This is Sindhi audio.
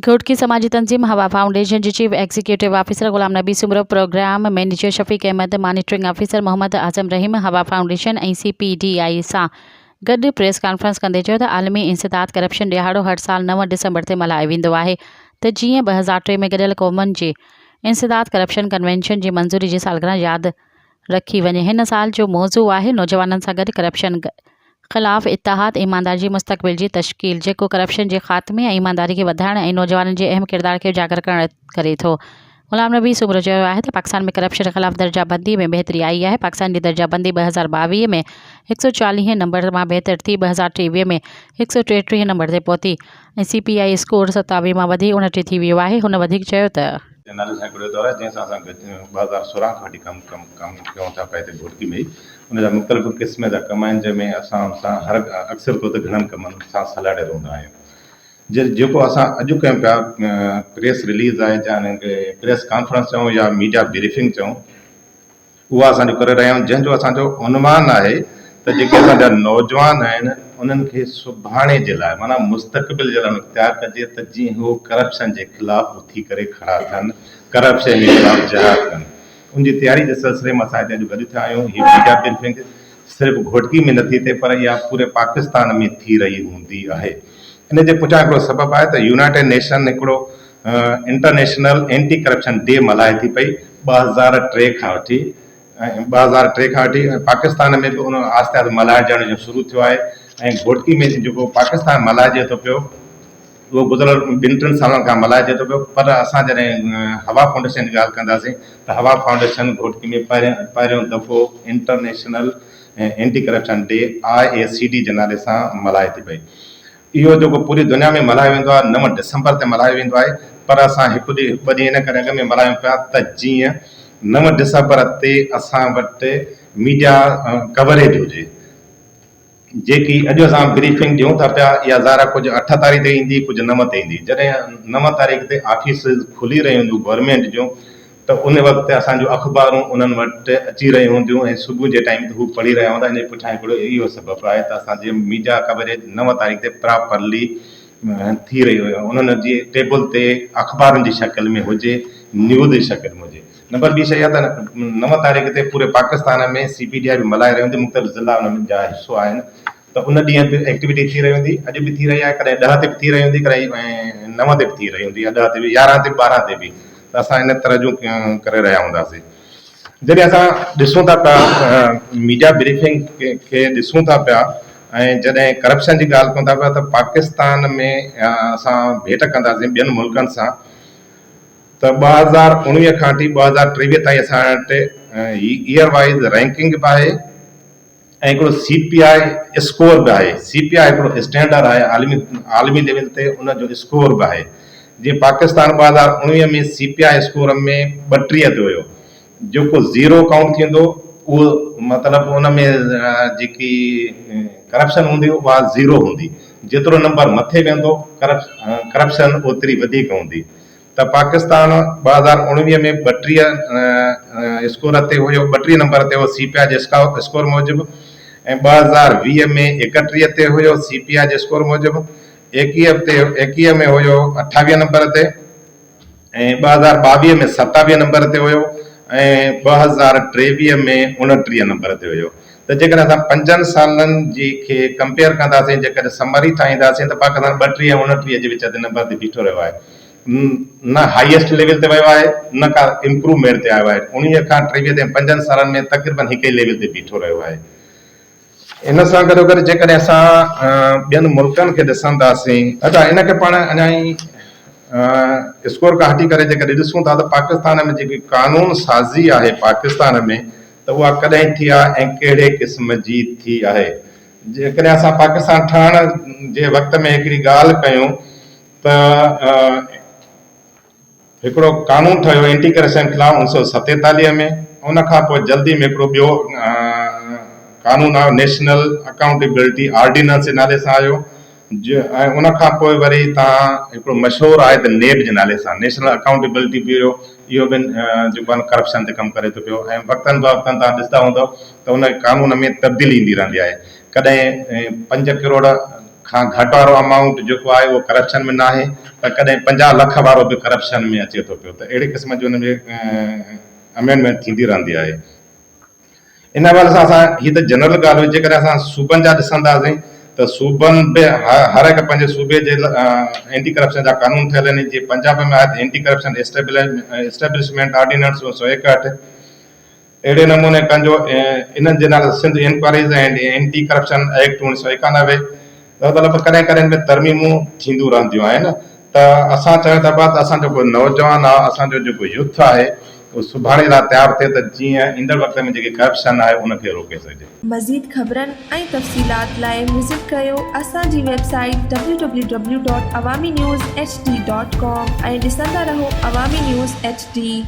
گهوٽڪي سماجي تنظيم هوا فائونڊيشن جي chief executive officer Ghulam Nabi Soomro, programme manager Shafiq Ahmed, monitoring officer Muhammad Azam Rahim Hawa foundation ۽ C P D I سان گڏ پريس ڪانفرنس ڪندي چيو ته عالمي انسداد ڪرپشن ڏهاڙو هر سال 9 ڊسمبر تي ملهايو ويندو آهي ته جيئن 2003 ۾ گڏيل قومن جي انسداد ڪرپشن ڪنوينشن جي منظوري جي سالگرهه ياد رکي وڃي. هن سال جو موضوع آهي نوجوانن سان گڏ ڪرپشن خلاف اتحاد ايمانداري جي مستقبل جي تشڪيل جيڪو ڪرپشن جي خاتمي ۽ ايمانداري کي وڌائڻ ۽ نوجوانن جي اهم ڪردار کي اجاگر ڪرڻ ڪري ٿو. غلام نبي سومرو چيو آهي ته پاڪستان ۾ ڪرپشن خلاف درجه بندي ۾ بهتري آئي آهي، پاڪستان جي درجه بندي 2022 ۾ 140 نمبر مان بهتر ٿي 2023 ۾ 133 نمبر تي پهتي ۽ سي پي I score 27 مان وڌي 29 ٿي ويو آهي. هن وڌيڪ چيو ته. جي نالي سان هڪڙو ادارو آهي جنهن سان اسان 2016 کان وٺي ڪم ڪم ڪم ڪيون ٿا پيا هتي گهوٽڪي ۾ ئي ان جا مختلف قسم جا ڪم آهن جنهن ۾ اسان ان سان هر اڪثر طور تي گهڻن ڪمن سان سلهاڙيل هوندا آهيون جي جيڪو اسان اڄ ڪيون پيا پريس رليز آهي يا ان کي پريس ڪانفرنس چئون يا ميڊيا بريفنگ چئون اها اسان جو ڪري رهيا آهيون جنهن جو اسان جو عنوان آهي ته جيڪي اسان جا نوجوان آهن انهن کي سڀاڻي جي لاء معنيٰ مستقبل جي لاء انهن کي تيار ڪجي ته جيئن هو ڪرپشن جي خلاف اٿي ڪري کڙا ٿين ڪرپشن جي خلاف جهاد ڪن ان جي تياري جي سلسلي ۾ اسان هتي اڄ گڏ ٿيا آهيون هي ميڊيا بريفنگ صرف گهوٽڪي ۾ نٿي ٿئي پر اها پوري پاڪستان ۾ ٿي رهي هوندي آهي ان جي پٺيان هڪڙو سبب آهي ته يونائيٽيڊ نيشن هڪڙو انٽرنيشنل اينٽي ڪرپشن ڊي ملهائي ٿي پئي 2003 کان وٺي ۽ 2003 کان وٺي ۽ پاڪستان ۾ به ان آهستي آهستي ملهائجڻ جو شروع ٿيو آهي ۽ گهوٽڪي ۾ جيڪو پاڪستان ملهائجي ٿو پيو اهو گذريل ٻن ٽن سالن کان ملهائجي ٿو پيو پر اسان جڏهن هوا فائونڊيشن جي ڳالهه ڪنداسين ته هوا فائونڊيشن گهوٽڪي ۾ پهريون پهريون دفعو international anti corruption day I A C D جي نالي سان ملهائي ٿي پئي. اهو جيڪو پوري دنيا ۾ ملهايو ويندو آهي 9 ڊسمبر تي ملهايو ويندو آهي پر اسان هڪ ڏينهن ٻه ڏينهن ان ڪري اڳ ۾ ملهايون پيا ته جيئن 9 ڊسمبر تي اسان وٽ ميڊيا ڪوريج هجي جيڪي اڄ اسان بريفنگ ڏيون ٿا پيا اها ظاهر آهي ڪجهه 8 تاريخ تي ايندي ڪجهه 9 تي ايندي جڏهن 9 تاريخ تي آفيسز کلي رهيون هونديون گورنمينٽ جون ته ان وقت اسان جون اخبارون انهن وٽ اچي رهيون هونديون ۽ صبح جي ٽائيم تي هو پڙهي رهيا هوندا ان جي پٺيان هڪڙو اهو سبب آهي ته اسان جي ميڊيا ڪوريج 9 تاريخ تي پراپرلي ٿي رهي هئي انهن جي ٽيبل تي اخبارن جي شڪل ۾ هجي نيوز جي شڪل ۾ هجي نمبر ٻي شيء اها ته 9 تاريخ تي پوري پاڪستان ۾ سي پي ڊي I به ملهائي رهي هوندي مختلف ضلعا انهن جا حصو آهن ته ان ڏينهن به ايڪٽيوٽي ٿي رهي هوندي، اڄ به ٿي رهي آهي، ڪڏهن 10 تي به ٿي رهي هوندي، ڪڏهن 9 تي به ٿي رهي هوندي يا 10 تي به 11 تي به 12 تي به ته اسان ان طرح جون ڪري رهيا هونداسين. جڏهن اسان ڏسون ٿا پيا ميڊيا بريفنگ کي ڏسون ٿا پيا ۽ جڏهن ڪرپشن جي ڳالهه ڪون ٿا پيا ته پاڪستان ۾ اسان ڀيٽ ڪنداسين ٻين ملڪن سان ته 2019 کان وٺي 2023 تائين اسان وٽ ايئر وائيز رينڪنگ به آهي ۽ هڪڙو سي پي I score به آهي. سي پي آء هڪڙو اسٽينڊر آهي عالمي عالمي ليول تي ان جو اسڪور به آهي. جيئن پاڪستان 2019 ۾ سي پي I score ۾ 32 تي هيو جيڪو زيرو ڪائونٽ ٿيندو اهو مطلب ان ۾ جيڪي ڪرپشن هوندي اها زيرو هوندي جيترو نمبر مٿي ويندو ڪرپشن اوتري وڌيڪ هوندي. ته پاڪستان 2019 ۾ 32 اسڪور تي هيو، 32 نمبر تي هو سي پي آء جي اسڪور موجب ۽ 2020 ۾ 31 تي هيو سي پي آء جي اسڪور موجب، 21 تي 21 ۾ هيو 28 نمبر تي ۽ 2022 ۾ 27 نمبر تي هيو ۽ 2023 ۾ 29 نمبر تي هيو ته جيڪڏهن اسان پنجن سالن جي کي ڪمپيئر ڪنداسين جيڪڏهن سمري ٺاهينداسين ته پاڪستان 32 ۽ 29 جي وچ تي نمبر تي بيٺو رهيو آهي نه هائيسٽ ليول تي ويو آهي نه ڪا امپروومينٽ تي آيو آهي 19 کان 23 تائين پنجن سالن ۾ تقريبن هڪ ئي ليول تي بيٺو رهيو آهي ان سان گڏوگڏ جيڪڏهن اسان ٻين ملڪن کي ڏسنداسين اچا ان کي پاڻ اڃا ئي اسڪور کان هٽي ڪري جيڪڏهن ڏسون ٿا ته پاڪستان ۾ جيڪي قانون سازي آهي پاڪستان ۾ ته اها ڪڏهن ٿي آهي ۽ ڪهڙي قسم جي ٿي آهي. جيڪڏهن اسان پاڪستان ٺهڻ جي وقت ۾ هڪڙي ڳالهه ڪيون ته هڪڙو قانون ٺهيو اينٽي ڪرپشن خلاف 1947 ۾ ان کان پوء جلدي ۾ هڪڙو ٻيو قانون آيو نيشنل اڪائونٽيبلٽي آرڊيننس جي نالي سان آيو ۽ ان کان پوء وري تان هڪڙو مشهور آهي ته نيب جي نالي سان نيشنل اڪائونٽيبلٽي بيورو اهو به جيڪو آهي ڪرپشن تي ڪم ڪري ٿو پيو ۽ وقتن بوقتن تان ڏسندا هوندؤ ته ان قانون ۾ تبديلي ايندي رهندي آهي ڪڏهن 5 ڪروڙ کان گهٽ وارو امائونٽ جيڪو آهي اهو ڪرپشن ۾ ناهي ته ڪڏهن 50 لک وارو به ڪرپشن ۾ اچي ٿو پيو ته اهڙي قسم جي ان ۾ امينڊمينٽ ٿيندي رهندي آهي. ان حوالي سان اسان هي ته جنرل ڳالهه هئي جيڪڏهن اسان صوبن جا ڏسنداسين ته صوبن به هر هڪ پنهنجي صوبي جي اينٽي ڪرپشن جا قانون ٺهيل آهن جيئن پنجاب ۾ آهي ته اينٽي ڪرپشن اسٽيبلشمينٽ آرڊيننس 1961 اهڙي نموني ڪنجو انهن جي نالي Sindh inquiries and anti corruption act 1991 مطلب ڪڏهن ڪڏهن ۾ ترميمون ٿينديون رهنديون آهن ته اسان چاهيون ٿا پيا ته اسان جو جيڪو نوجوان آهي اسان جو جيڪو يوٿ آهي اهو سڀاڻي لاء تيار ٿئي ته جيئن ايندڙ وقت ۾ جيڪي ڪرپشن آهي ان کي روڪي سگهجي. مزيد خبرن ۽ تفصيلات لاء وزٽ ڪريو اسان جي website W W W dot Awami news H D dot com ۽ ڏسندا رهو عوامي نيوز ايڇ ڊي.